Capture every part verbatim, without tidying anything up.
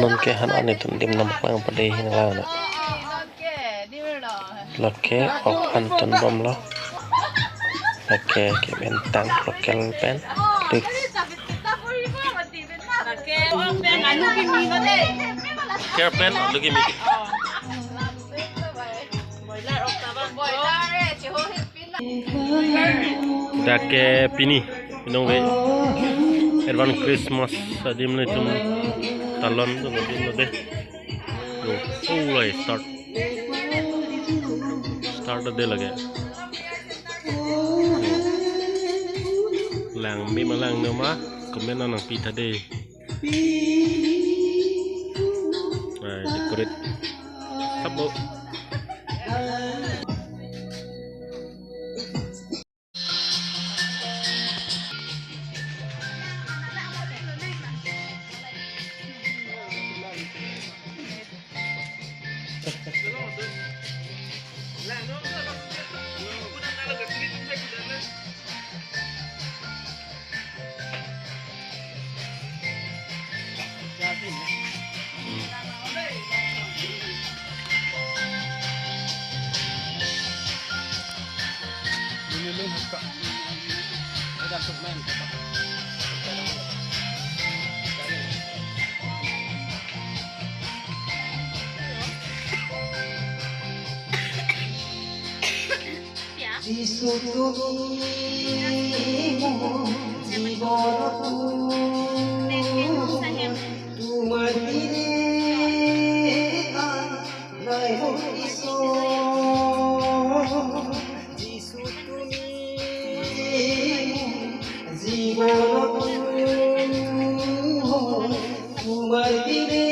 Non ke han an nelitum dim nangpaklang pade hin lang na. Lake ok han ton bomlo. Lake ke bentang local pen. Lik. Care pen alu kimi. Dak ke pini, inong ve advance Christmas adim nelitum talon tu nelitum lo de. Lo, oh, lai start. Start de lage. Lang mi ma lang no ma, comment nangpi tha de. Ai, decorate. Sabo. Jisu, তুমি মোৰ জীৱনটো, তোমাৰ বিনে আন নাই মোৰ ঈশ্বৰ। যিচু তুমি মোৰ জীৱনটো, তোমাৰ বিনে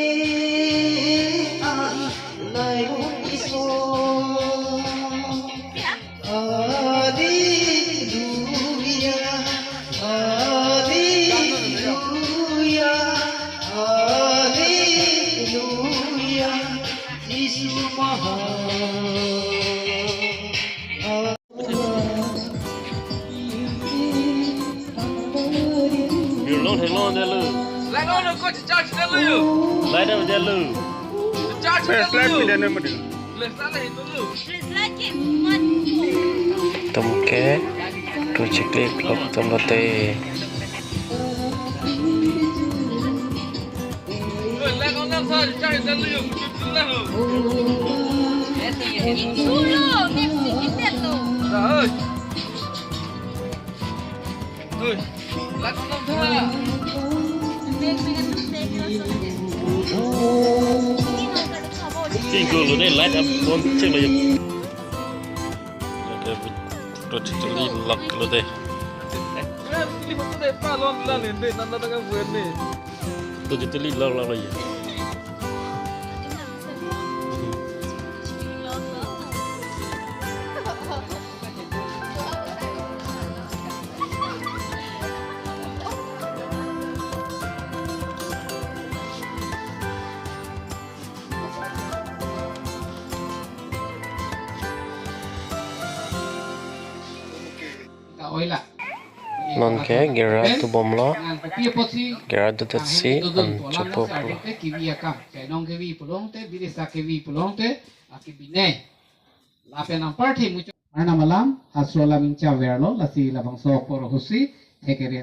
আন নাই মোৰ ঈশ্বৰ। Hallelujah, hallelujah, hallelujah, Jisu maha. Hello, hello, hello. Light on, go to church, hello you. Light up, hello. Church, hello you. Tum ke tu chikli klok tum lote. Tingko lo de, light up phone check lo yuk. Oke, project ini lock lo de. Project ini lock lock lo ya. Non ke gira tu bomlo, gira tu tutsi an chopo pulo. Kevi akam, chainong kevi pulote, birisa kevi pulote, akibine. Lapen anparthe muchot. Arnam alam, halaso alam ingcha verlo, lasi labangso apor ahutsi, thekere.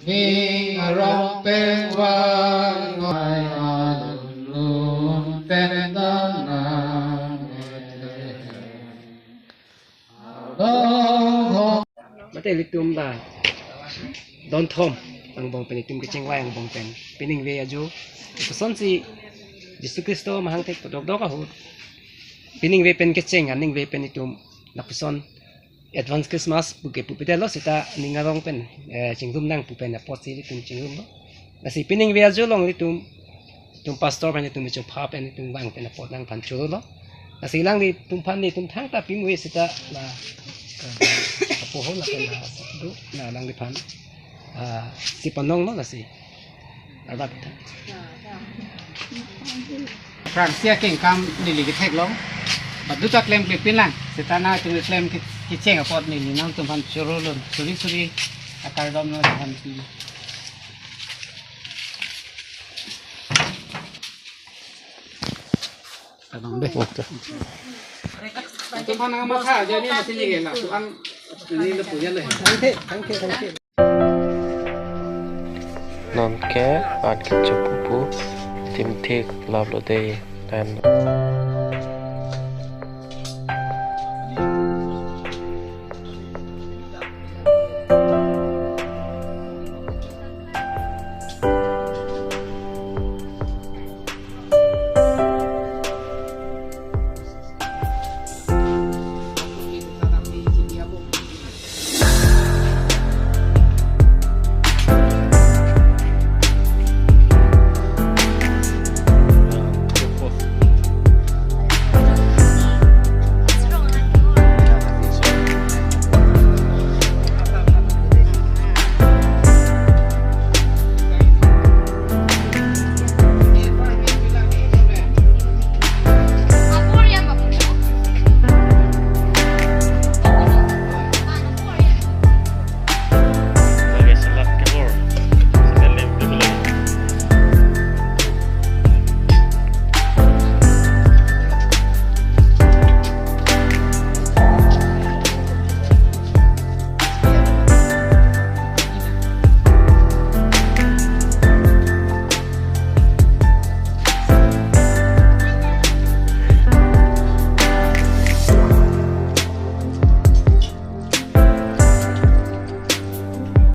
Ning arong pengvang ai alun pen danang. Mate ilitum ba don thom angbong pen itum kechengvai angbong pen pining ve ajo. Kosonsi Jisu Khristo mahang thek dokdok ahut pining ve pen kecheng, aning ve pen itum lapuson advance Christmas puke pupitelo seta ning arong pen, eh, chingrum nang pu pen apotsi itum chingrumlo. Lasi pining ve ajo along ilitum, itum pastor pen itum ichopha pen itum vang pen apot nangphan chorolo. Lasi alanglitum aphan nelitum thangta pimu seta la, eh, apoho lapen la do na alangliphan, ah, si panonglo lasi. Arbat. Pran sia kengkam neli kethek long. Badu ta klemkle pin lang. Seta nangtum klem ke-, kecheng apot neli nangtum aphan chorolo. Suri suri akardom nangtum aphan pi. Kadang deh. Tum aphan nangmatha ajoine machine ke la, tu-an neli le punya le. Thank you, thank you, thank you. Nonke an kecho pupu, tim thik lap lo dei, and